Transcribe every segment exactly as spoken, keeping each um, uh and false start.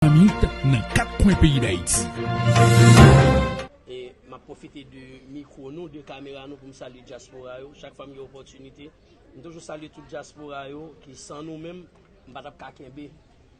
Mamit nan kat kwen peyi Dayiti. E m ap pwofite de mikwo nou, de kamera nou pou m salye dyaspora yo. Chak fwa m gen opòtinite, m toujou salye tout dyaspora yo ki san nou menm, m pa t ap ka kenbe.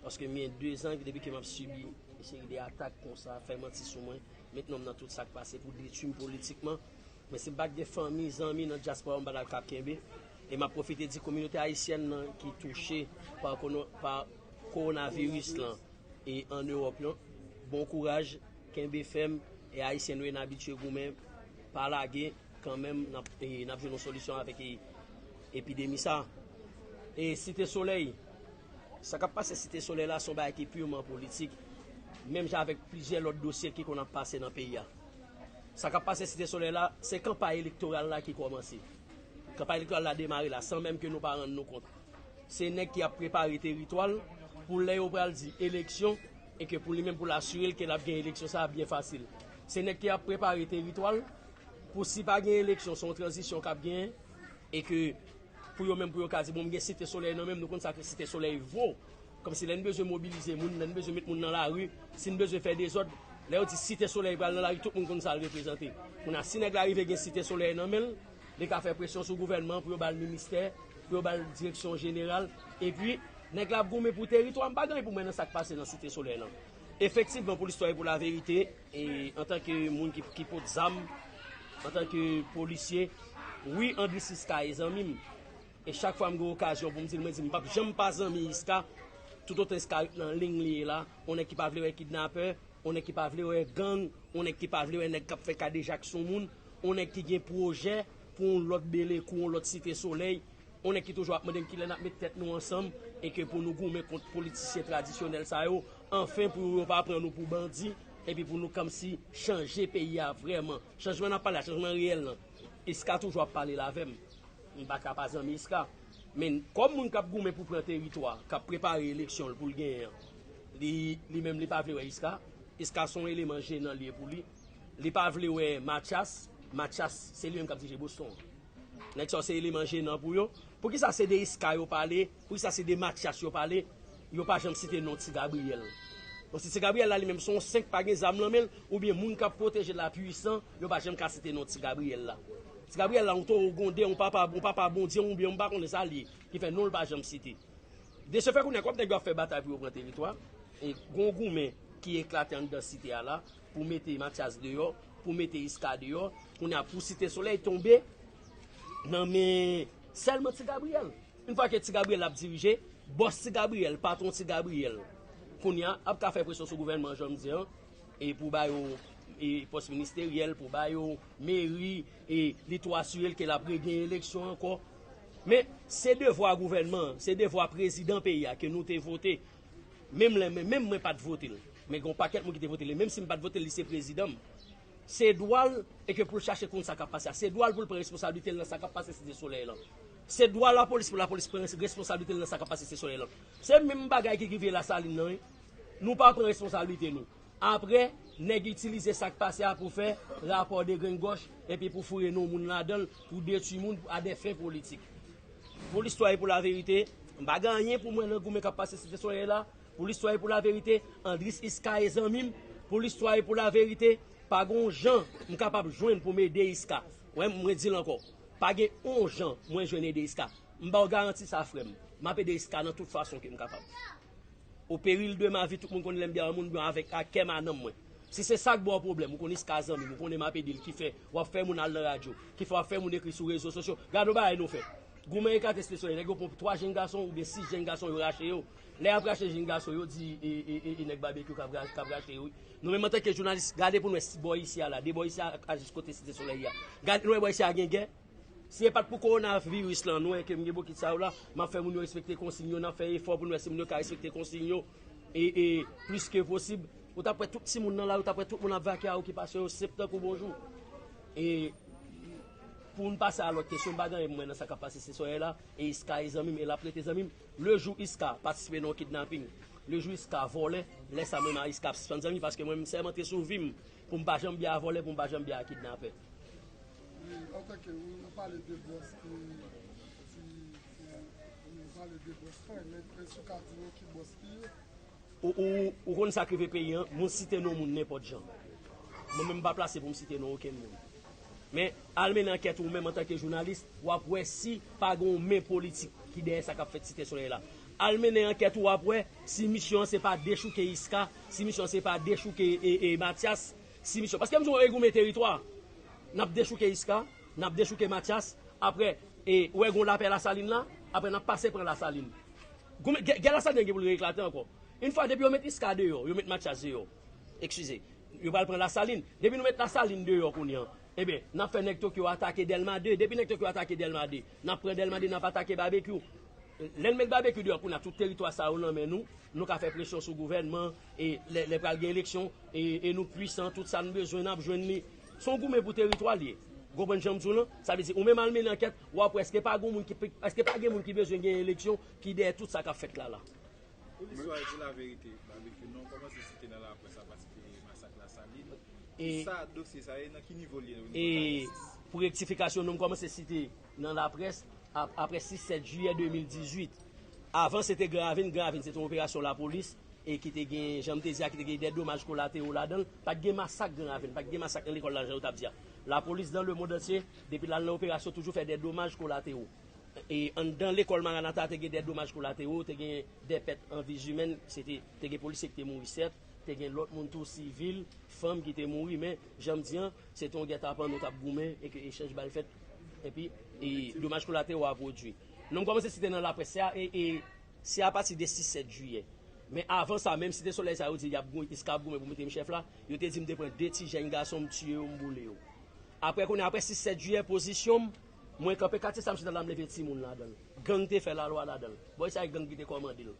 Paske m gen de zan depi ke m ap sibi yon seri de atak konsa, fè manti sou mwen, met non m nan tout sa k pase pou detwi m politikman. Men si m pa t gen fanmi, zanmi nan dyaspora, m pa t ap ka kenbe. E m ap pwofite di kominote ayisyèn nan ki touche pa kono-, pa kowonaviris lan e ann Ewòp lan, bon kouraj, kenbe fèm, e ayisyen nou ye, n abitye goumen, pa lage, kanmenm, n ap, e, n ap jwenn yon solisyon avèk, e, epidemi sa. E Site Solèy, sa k ap pase Site Solèy la, se yon bagay ki piman politik, menm jan avèk plizyè lòt dosye ki konn ap pase nan peyi a. Sa k ap pase Site Solèy la, se kanpay elektoral la ki kòmanse. Kanpay elektoral la demare la, san menm ke nou pa rann nou kont. Se nèg ki ap prepare teritwa l pou lè yo pral di eleksyon, e ke pou li menm pou l asire l ke l ap gen eleksyon sa a byen fasil. Se nèg ki ap prepare teritwa l pou si pa gen eleksyon, se yon tranzisyon k ap genyen, e ke pou yo menm, pou yo ka di, bon, m gen Site Solèy nan men m, nou konn sa ke Site Solèy vo. Kòmsi lè n bezwen mobilize moun, lè n bezwen met moun nan lari, si n bezwen fè dezòd, lè yo di Site Solèy pral nan lari, tout moun konn sa l reprezante. Kounye a, si nèg la rive gen Site Solèy nan men l, li ka fè presyon sou gouvènman pou yo ba l ministè, pou yo ba l direksyon jeneral. Epi, nèg la ap goumen pou teritwa. M pa gen anyen pou mwen nan sa k pase nan Site Solèy lan. Efektivman, pou listwa e pou laverite, e antanke moun ki, ki pot zam, antanke polisye, wi, Andris Iska e zanmi m. E chak fwa m gen okazyon pou m di l, mwen di m p ap janm pa zanmi Iska, toutotan Iska ret nan liy li ye la, yon nèg ki pa vle wè kidnapè, yon nèg ki pa vle wè gang, yon nèg ki pa vle wè nèg k ap fè kadejak sou moun, yon nèg ki gen pwojè pou yon lòt Belekou, yon lòt Site Solèy, yon nèg ki toujou ap mande m kilè n ap met tèt nou ansanm e ke pou nou goumen kont politisyen tradisyonèl sa yo, anfen pou yo pa pran nou pou bandi, epi pou nou kòmsi chanje peyi a vrèman. Chanjman n ap pale a, chanjman reyèl lan. Iska toujou ap pale l avè m. M pa ka pa zanmi Iska. Men kòm moun k ap goumen pou pran teritwa, k ap prepare eleksyon l pou l genyen an, li, li menm li pa vle wè Iska. Iska se yon eleman jenan li ye pou li. Li pa vle wè Mathias. Mathias, se li menm k ap dirije Boston an. Nèg sa yo se eleman jenan pou yo. Poukisa se de Iska yo pale? Poukisa se de Mathias yo pale? Yo pa janm site non Ti Gabriyèl. Bon, si Ti Gabriyèl la li menm se yon senk, pa gen zam nan men l, oubyen moun k ap pwoteje l la pwisan, yo pa janm ka site non Ti Gabriyèl la. Ti Gabriyèl la yon towo gwonde, yon papa, yon papa Bondye, oubyen m pa konnen sa l ye, ki fè non l pa janm site. De se fè, kounye a, kòm nèg yo ap fè batay pou yo pran teritwa, e gon goumen ki eklate anndan site a la, pou mete Mathias deyò, pou mete Iska deyò, kounye a, pou Site Solèy tonbe nan men sèlman Ti Gabriyèl. Yon fwa ke Ti Gabriyèl ap dirije, bòs Ti Gabriyèl, patwon Ti Gabriyèl, kounye a, ap ka fè presyon sou gouvènman, jan m di an, e pou ba yo, e, pòs ministeryèl, pou ba yo meri, e li tou asire l ke l ap regenyen eleksyon ankò. Men, se devwa gouvènman an, se devwa prezidan peyi a ke nou te vote. Menm lè, men, menm mwen pa t vote l. Men gen yon pakèt moun ki te vote l. E menm si m pa t vote l, li se prezidan m. Se dwa l, e ke pou l chache konn sa k ap pase a. Se dwa l pou l pran responsablite l nan sa k ap pase Site Solèy lan. Se dwa lapolis pou lapolis pran responsablite l nan sa k ap pase Site Solèy lan. Se menm bagay ki rive Lasalin nan, wi. Nou pa pran responsablite nou. Apre, nèg itilize sa k pase a pou fè rapò de grenn gòch, epi pou foure non moun ladan l, pou detwi moun a de fen politik. Pou listwa e pou laverite, m pa gen anyen pou mwen nan goumen k ap pase Site Solèy la. Pou listwa e pou laverite, Andris Iska e zanmi m. Pou listwa e pou laverite, pa gen yon jan m kapab jwenn pou m ede Iska. Wè, mwen di l ankò, pa gen yon jan mwen jwenn ede Iska. M ba w garanti sa, frè m. M ap ede Iska nan tout fason ke m kapab. Au péril de ma vie, tout moun konn lè m byen yon moun byen avèk ak kè m a nanm mwen. Si se sa k ba w pwoblèm, ou konn Iska zanmi m, ou konnen m ap ede l, ki fè w ap fè moun al nan radyo, ki fè w ap fè moun ekri sou rezo sosyo. Gade yon bagay nou fè. Goumen eklate Site Solèy, nèg yo pran twa jenn gason oubyen sis jenn gason, yo rache yo. Lè y ap rache jenn gason, yo di e, e, e, e nèg Babekyou k ap ra-, k ap rache yo, wi. Nou menm antanke jounalis, gade pou n wè si bò isi a la, de bò isi a ak jis kote Site Solèy a. Gade nou wè bò isi a gen gè. Si se pa t pou kowonaviris lan, nou wè ke m gen bokit sa yo la, m ap fè moun yo respekte konsiy yo, n ap fè efò pou n wè si moun yo ka respekte konsiy yo, e, e, plis ke posib. Ou t ap wè tout timoun nan lari, ou t ap wè tout moun ap vake a okipasyon yo, senp tankou bonjou. E pou n pase a lòt kesyon, m pa gen anyen pou mwen nan sa k ap pase Site Solèy la, e Iska e zanmi m, e l ap rete zanmi m. Le jou Iska patisipe nan yon kidnaping, le jou Iska vòlè, lè sa mwen menm a Iska ap sispann zanmi, paske mwen m sèmante sou vi m pou m pa janm byen a vòlè, pou m pa janm byen a kidnapè. Wi, antanke, wi, ou pale de bòs, e, ti, ti, ou pale de bòs lan, men èske w ka di nou ki bòs li ye? Ou, ou, ou konn sa k rive peyi an, moun site non moun nenpòt jan. Mwen menm m pa plase pou m site non okenn moun. Men, al mennen ankèt ou menm antanke jounalis, w ap wè si pa gen yon men politik ki dèyè sa k ap fèt Site Solèy la. Al mennen ankèt ou, w ap wè si misyon an se pa dechouke Iska, si misyon an se pa dechouke e, e, Mathias, si misyon. Paske m di w e goumen teritwa. N ap dechouke Iska, n ap dechouke Mathias, apre, e, ou wè gon lapè Lasalin la, apre n ap pase pran Lasalin. Goumen, gè, gè Lasalin gen pou l reeklate ankò. Yon fwa depi yo met Iska deyò, yo met Mathias deyò. Eskize. Yo pral pran Lasalin. Depi nou met Lasalin deyò kounye an, ebyen, n ap fè nèg Tokyo atake Dèlma de. Depi nèg Tokyo atake Dèlma de, n ap pran Dèlma de, n ap atake Babekyou. Lè n met Babekyou deyò kounye a, tout teritwa sa yo nan men nou, nou ka fè presyon sou gouvènman, e lè, lè pral gen eleksyon, e, e nou pwisan, tout sa n bezwen, n ap jwenn li. Se yon goumen pou teritwa l ye. Ou konprann jan m di w lan? Sa vle di, ou menm al mennen ankèt, w ap wè èske pa gen moun ki, èske pa gen moun ki bezwen gen eleksyon ki dèyè tout sa k ap fèt la la. Polis yo a di laverite, Babekyou non kòmanse site nan laprès apati de masak Lasalin. E, ki sa dosye sa ye, nan ki nivo l ye o nivo de la jistis? Pou rektifikasyon, non m kòmanse site nan laprès ap, apre sis sèt jiyè de mil dizuit. Avan, se te Gran Ravin. Gran Ravin, se te yon operasyon lapolis e ki te gen, jan m te di a, ki te gen de domaj kolatero ladan l. Pa t gen masak Gran Ravin, pa t gen masak nan lekòl la, jan yo t ap di a. Lapolis, dans le monde entier, depi l al nan operasyon, toujou fè de domaj kolatero. E anndan lekòl Maranatha, te gen de domaj kolatero, te gen de pèt an vi zimèn, se te, te gen polisye ki te mouri, sèt, te gen lòt moun tou, sivil, fanm ki te mouri, men, jan m di an, se te yon gètapan nou t ap goumen e ke echanj bal fèt, epi, e domaj kolatero a pwodui. Non m kòmanse site nan laprès, se a, e, e, se apati de sis sèt jiyè. Men avan sa, menm Site Solèy sa yo di y ap gou-, Iska ap goumen pou mete m chèf la, yo te di m te pran de ti jèn gason, m tiye yo, m boule yo. Apre, kounye a, apre sis sèt jiyè, pozisyon m, mwen kanpe katye sa, m chita la, m leve timoun ladan l. Gang te fè lalwa ladan l. Bòy sa, e gang ki te kòmande l.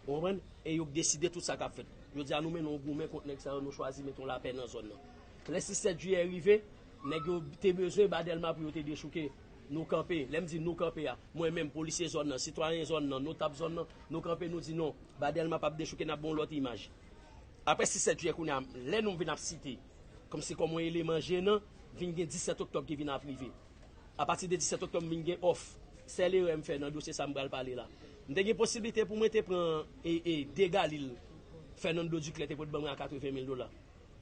Ou konprann? E yo deside tout sa k ap fèt. Yo di a nou mennen yon goumen kont nèg sa yo, nou chwazi mete yon lapè nan zòn nan. Lè sis sèt jiyè rive, nèg yo te bezwen ba Dèlma pou yo te dechouke. Nou kanpe. Lè m di nou kanpe a, mwen menm, polisye zòn nan, sitwayen zòn nan, notab zòn nan, nou kanpe, nou di non, ba Dèlma p ap dechouke, n ap ba w lòt imaj. Apre sis sèt jiyè, kounye a, lè nou vin ap site, kòmsi kòm yon eleman jenan, vin gen disèt oktòb ki vin ap rive. Apati de disèt oktòb, m vin gen òf. Sèl erè m fè nan dosye sa m pral pale la. M te gen posiblite pou mwen te pran, e, e, de galil Fernando Duclair te pot ban mwen a katreven mil dola.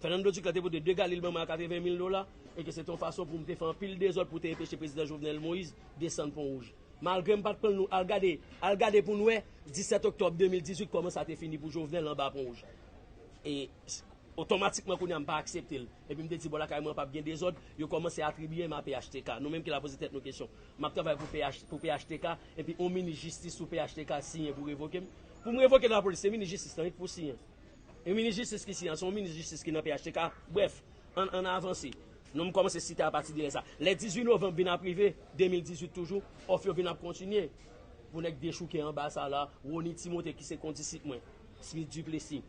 Fernando Duclair te pote de galil ban mwen a katreven mil dola, e ke se te yon fason pou m te fè anpil dezòd pou te enpeche prezidan Jovenel Moïse desann Pon Wouj. Malgre m pa t pran l, nou al gade, al gade pou n wè, disèt oktòb de mil dizuit, kòman sa te fini pou Jovenel anba Pon Wouj. E otomatikman, kounye a, m pa aksepte l. Epi m te di, bò lakay mwen p ap gen dezòd, yo kòmanse atribiye m a P H T K. Nou menm ki la poze tèt nou kesyon. M ap travay pou P H, pou P H T K, epi yon minis jistis sou P H T K siyen pou revoke m. Pou m revoke nan lapolis, se minis jistis lan, wi, k pou siyen. E minis jistis ki siyen, se yon minis jistis ki nan P H T K. Brèf, ann, ann avanse. Non m kòmanse site apati de lè sa. Lè dizuit novanm vin ap rive, de mil dizuit toujou, òf yo vin ap kontinye. Pou nèg dechouke anba sa la, Rony Timothée ki se kondisip mwen, Smith Duplessis.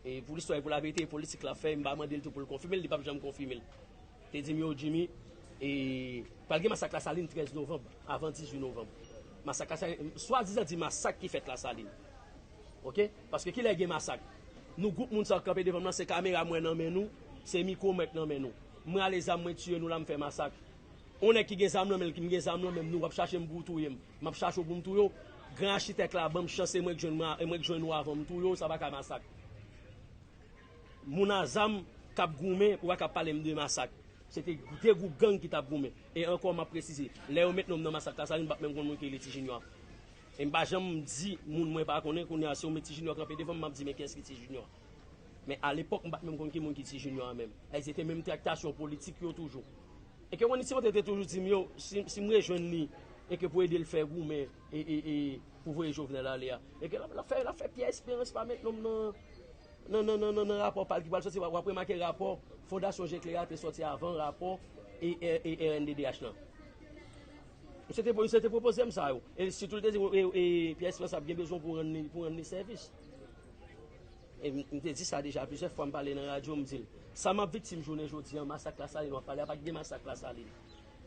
E pou listwa e pou laverite, e politik l ap fè, m pa mande l tou pou l konfime l, li p ap janm konfime l. Te di m, yo, Jimmy, e pral gen masak Lasalin trèz novanm, avan dizuit novanm. Masak Lasalin, swadizan di masak ki fèt Lasalin. Oke? Paske kilè gen masak? Nou gwoup moun sa k kanpe devan m lan, se kamera mwen nan men nou, se mikwo mwen k nan men nou. Mwen ale zam mwen tiye nou la, m fè masak. Yon nèg ki gen zam nan men l, ki m gen zam nan men m, nou w ap chache m pou w touye m. M ap chache w pou m touye w. Gran achitèk la ban m chans, e mwen k jwenn, mwen, e mwen k jwenn ou avan m touye w, sa pa ka masak. Moun a zam k ap goumen, ou pa ka pale m de masak. Se te de gwoup gang ki t ap goumen. E ankò, m ap presize, lè yo met non m nan masak Lasalin, m p ap menm konn moun ki rele Ti Junior. E m pa janm di moun mwen pa konnen, kounye a, si yo met Ti Junior kanpe devan m, m ap di, men kiyès ki Ti Junior? Men alepòk, m pa t menm konn ki moun ki Ti Junior a menm. E se te menm traktasyon politik yo toujou. E ke Rony Timothée te toujou di m yo, si, si m rejwenn li, e ke pou ede l fè goumen, e, e, e, pou voye Jovenel ale a. E ke l ap, l ap fè, l ap fè Pierre Espérance pa met non m nan, nan, nan, nan, nan, nan rapò pa l ki pral sòti, w ap, w ap remake rapò Fondasyon Jekle a te sòti avan rapò e, e, e R N D D H lan. Misye te, misye te pwopoze m sa yo. E sitou l te di, e, e, Pierre Espérance ap gen bezwen pou rann li, pou rann li sèvis. E m, m te di sa deja plizyè fwa, m pale nan radyo, m di l. Sa m ap viktim jounen jodi an, masak Lasalin w ap pale a, pa t gen masak Lasalin.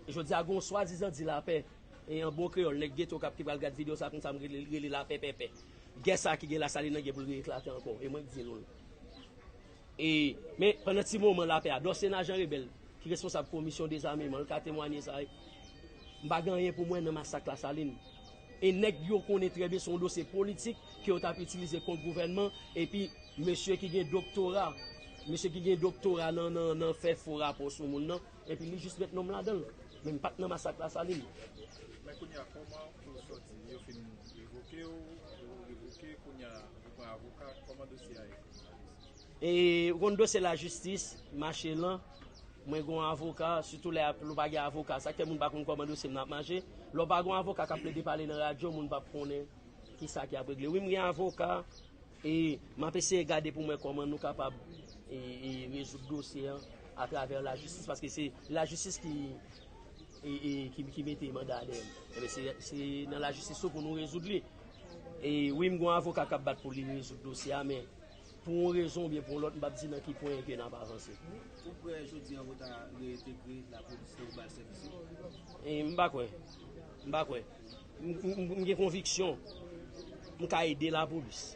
E jodi a, gen yon swadizan di lapè, e an bon kreyòl, nèg geto k ap, ki pral gad videyo sa konsa, m rele, rele lapè pèpè. Gè sa ki gen Lasalin nan gen pou l reeklate ankò, e mwen k di nou l. E, men, pandan ti moman lapè a, Dorcena Jean Rebel, ki responsab komisyon dezameman, l ka temwanye sa, m pa gen anyen pou mwen nan masak Lasalin. E nèg yo konnen trè byen se yon dosye politik, ke yo t ap itilize kont gouvènman, epi mesye ki gen doktora, mesye ki gen doktora nan, nan, nan fè fo rapò sou moun nan, epi li jis met non m ladan l. Men m pa t nan masak Lasalin. Men kounye a, kòman pou w sòti? Yo fin revoke w, ou revoke, kounye a, ou pran avoka, kòman dosye a ye? E, ou konn dosye lajistis, mache lan, mwen gen yon avoka, sitou lè ap, lè w pa gen avoka, sa k fè moun pa konn kòman dosye m nan ap mache. Lè w pa gen yon avoka k ap plede pale nan radyo, moun p ap konnen kisa ki ap regle. Wi, m gen avoka, e m ap eseye gade pou mwen kòman nou kapab, e, e, rezoud dosye an atravè lajistis, paske se lajistis ki, e, e, ki, ki mete manda a dèyè m. Ebyen, se, se nan lajistis tou pou nou rezoud li. E wi, m gen yon avoka k ap bat pou li rezoud dosye a, men pou yon rezon oubyen pou yon lòt, m p ap di nan ki pwen ke n ap avanse. Ou kwè jodi an ou ta reentegre lapolis nan ou ba l sèvis ou? E, m pa kwè. M pa kwè. M, m, m, m gen konviksyon m ka ede lapolis.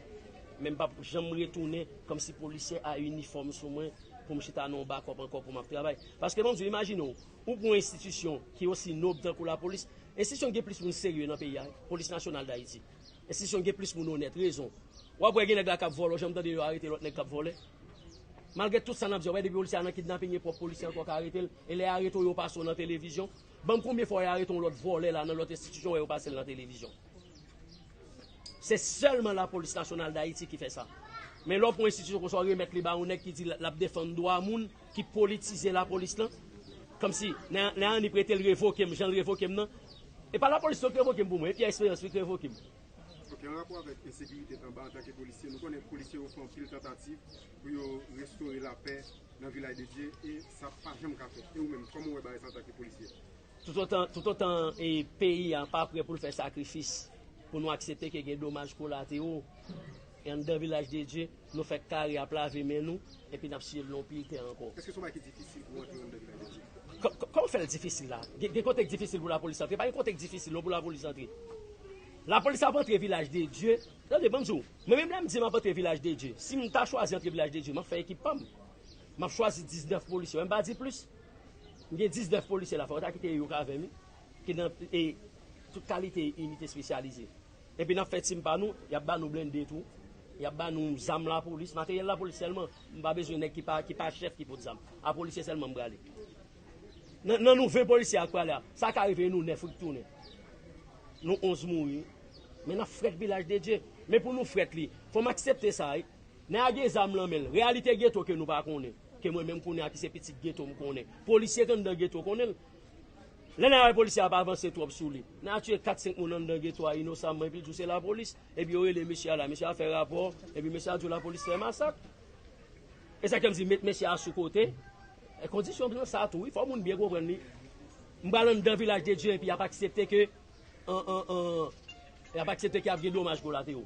Men m p ap janm retounen kòmsi polisye a inifòm sou mwen pou m chita nan yon bakòp ankò pou m ap travay. Paske ban m di w, imajine w, ou pran yon enstitisyon ki osi nob tankou lapolis, enstitisyon ki gen plis moun serye nan peyi a, Polis Nasyonal d Ayiti. Enstitisyon gen plis moun onèt, rezon. W ap wè gen nèg la k ap vòlè, w janm tande yo arete lòt nèg k ap vòlè? Malgre tout sa n ap di, w wè depi polisye a nan kidnaping, e pwòp polisye ankò k arete l, e lè y arete w, yo pase w nan televizyon. Ban m konbyen fwa y arete yon lòt vòlè la nan lòt enstitisyon, w wè yo pase l nan televizyon. Se sèlman Lapolis Nasyonal d Ayiti ki fè sa. Men lè w pran enstitisyon konsa, w remèt li ba yon nèg ki di l ap defann dwa moun, ki politize lapolis lan, kòmsi, nan, nan anni prete l revoke m, jan l revoke m nan. E pa lapolis yo k revoke m pou mwen, e Pierre Espérance wi k revoke m. Ok, an rapò avèk ensekirite anba antanke polisye, nou konnen polisye yo fè anpil tantativ pou yo restore lapè nan Vilaj de Dye, e sa pa janm ka fèt. E ou menm, kòman w wè bagay sa antanke polisye? Toutotan, toutotan e peyi a pa prè pou l fè sakrifis, pou nou aksepte ke gen domaj kolatewo, e anndan Vilaj de Dye, nou fè kare ap lave men nou, epi n ap siye l nan yon pil tè ankò. Èske se yon bagay ki difisil pou w antre anndan Vilaj de Dye? Kò-, kò-, kòman fè l difisil la? Gen, gen kote k difisil pou lapolis antre? Pa gen kote k difisil non pou lapolis antre. Lapolis ap antre Vilaj de Dye. Tande, ban m di w, mwen menm lè m di m ap antre Vilaj de Dye, si m ta chwazi antre Vilaj de Dye, m ap fè ekip pa m. M ap chwazi diznèf polisye, m pa di plis. M gen diznèf polisye la, fò w ta kite yo k avè m, ki nan, e, tout kalite inite espesyalize. Epi n ap fè tim pa nou, y ap ba nou blende tou, y ap ba nou zam lapolis, materyèl lapolis sèlman. M pa bezwen nèg ki pa, ki pa chèf ki pot zam. A polisye sèlman m prale. Nan, nan nou ven polisye ak prale a, sa ka rive nou nèf wi k tounen. Nou onz mouri. Men n ap frèt Vilaj de Dye. Men pou nou frèt li, fò m aksepte sa wi. Nèg la gen zam nan men l. Reyalite geto ke nou pa konnen. Ke mwen menm konnen a ki se pitit geto m konnen. Polisye k anndan geto konnen l. Lè nèg la wè polisye a ap avanse twòp sou li. Nèg la tiye kat senk moun anndan geto a inosamman epi l di w se lapolis. Epi yo rele mesye a la. Mesye a fè rapò. Epi mesye a di w lapolis fè masak. E sa k fè m di met mesye a sou kote. E kondisyon blan sa tou wi. Fò moun byen konprann li. M pral anndan Vilaj de Dye epi y ap aksepte ke an, an, an, y ap aksepte ke ap gen domaj kolatewo.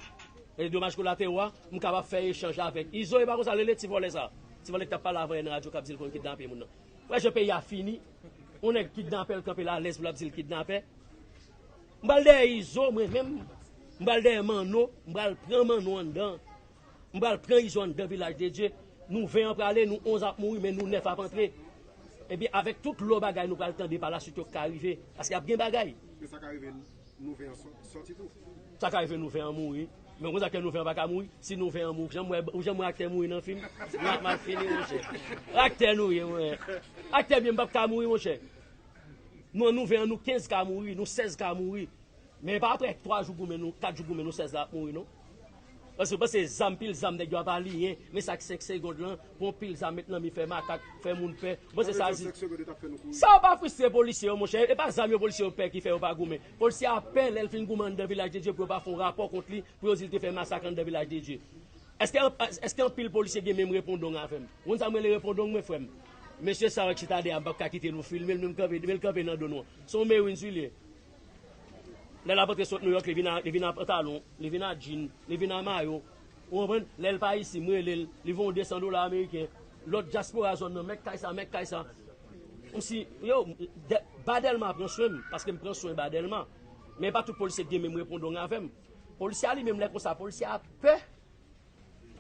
E domaj kolatewo a, m kapab fè echanj avèk Izo, e pa konsa l rele ti vòlè sa. Ti vòlè ki t ap pale avan yè nan radyo k ap di l konn kidnape moun nan. Wè jan peyi a fini, yon nèg kidnapè l kanpe l alèz pou l ap di l kidnapè. M pral dèyè Izo, mwen menm, m pral dèyè Manno, m pral pran Manno anndan. M pral pran Izo anndan Vilaj de Dye. Nou ven an prale, nou onz ap mouri, men nou nèf ap antre. Epi avèk tout lò bagay nou pral tande pa laswit yo k ka rive, paske ap gen bagay. Men sa ka rive nou ven an sò-, sòti tou. Sa ka rive nou ven an mouri. Men konsa ke nou ven an pa ka mouri. Si nou ven an mouri, ou janm wè, ou janm wè aktè mouri nan fim? L ap mal fini, monchè. Aktè nou ye, monchè. Aktè byen m p ap ka mouri, monchè. Nou, nou ven an, nou kenz ka mouri, nou sèz ka mouri. Men pa apre twa jou goumen nou, kat jou goumen nou sèz la ap mouri non. Èske w panse zam, pil zam nèg yo ap aliyen, men sa k senk segond lan, pran pil zam met nan mi fè makak, fè moun pè. Ou panse sa di? Sa yo pa fristre polisye yo monchè, e pa zam yo polisye yo pè ki fè yo pa goumen. Polisye a pè lè l fin goumen anndan Vilaj de Dye pou yo pa fè yon rapò kont li, pou yo di l te fè masak anndan Vilaj de Dye. Èske, èske anpil polisye gen menm repondong avè m? Ou konn sa m rele repondong mwen frè m? Mesye sa yo k chita dèyè a m p ap ka kite nou filme l, men l kanpe, men l kanpe nan do nou an. Se yon Marines wi l ye. Lè l ap antre sot Nouyòk, li vin a, li vin a pantalon, li vin a djin, li vin a mayo. Ou konprann? Lè l pa isi, m rele l, li voye yon de san dola ameriken. Lòt dyaspora zòn nan, mèt kay sa, mèt kay sa. Kòmsi, yo, dè-, ba Dèlma pran swen m, paske m pran swen ba Dèlma. Men pa tout polisye ki gen menm repondong avè m. Polisye a li menm lè konsa, polisye a pè.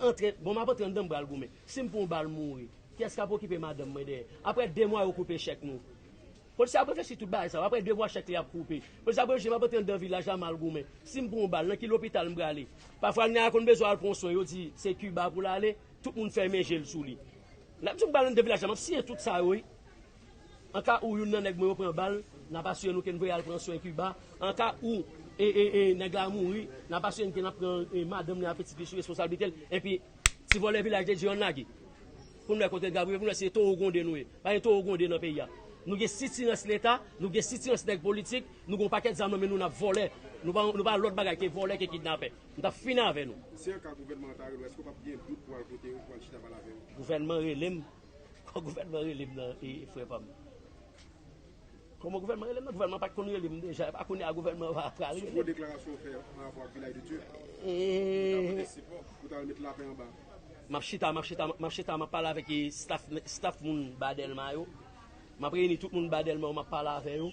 Antre, bon, m ap antre anndan m pral goumen. Si m pran yon bal m mouri, kiyès k ap okipe madanm mwen dèyè? Apre de mwa yo koupe chèk nou. Polisye ap reflechi tout bagay sa yo. Apre de mwa chèk li ap koupe. Polisye ap reflechi, m ap antre anndan vilaj la, m al goumen. Si m pran yon bal, nan ki lopital m prale? Pafwa nèg la konn bezwen al pran yon swen, yo di se Kiba pou l ale. Tout moun fèmen je l sou li. Lè m di m prale anndan vilaj la, m ap siyen tout sa yo, wi. An ka ou youn nan nèg mwen yo pran bal, n ap asire nou ke n voye al pran swen Kiba. An ka ou, e, e, e, nèg la mouri, n ap asire n ke n ap pran, e, madanm li ak pitit li sou responsablite l. Epi, ti vòlè vilaj de Dye an lage. Pou n wè kote n ka boure, pou n wè se towo gwonde nou ye. Pa gen towo gwonde nan peyi a. Nou gen sitirans Leta, nou gen sitirans nèg politik, nou gen yon pakèt zam nan men nou, n ap vòlè. Nou pa, nou pa lòt bagay ke vòlè, ke kidnapè. M t ap fini avè nou. Si an ka gouvènman an ta rele w, èske w p ap gen dout pou al kote yo, pou al chita pale avè yo? Gouvènman rele m. Kòman gouvènman rele m nan, e, frè pa m? Kòman gouvènman rele m nan? Gouvènman pa t konn rele m deja. E pa kounye a gouvènman va pral rele m. Sou gwo deklarasyon w fè pa rapò ak Vilaj de Dye, pou ta pote sipò, pou ta met lapè anba. M ap chita, m ap chita, m ap chita, m ap pale avèk, e, staff, staff moun ba Dèlma yo. M ap reyini tout moun ba Dèlma yo, m ap pale avè yo.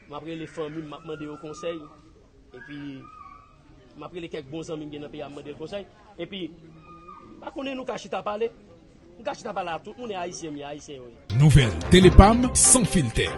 M ap rele fanmi m, m ap mande yo konsèy. Epi, m ap rele kèk bon zanmi m gen nan peyi a, m mande l konsèy. Epi, pa konnen nou ka chita pale. Nou ka chita pale a tout moun, e Ayisyen m ye, Ayisyen yo ye. Nouvèl Telepam san filtè.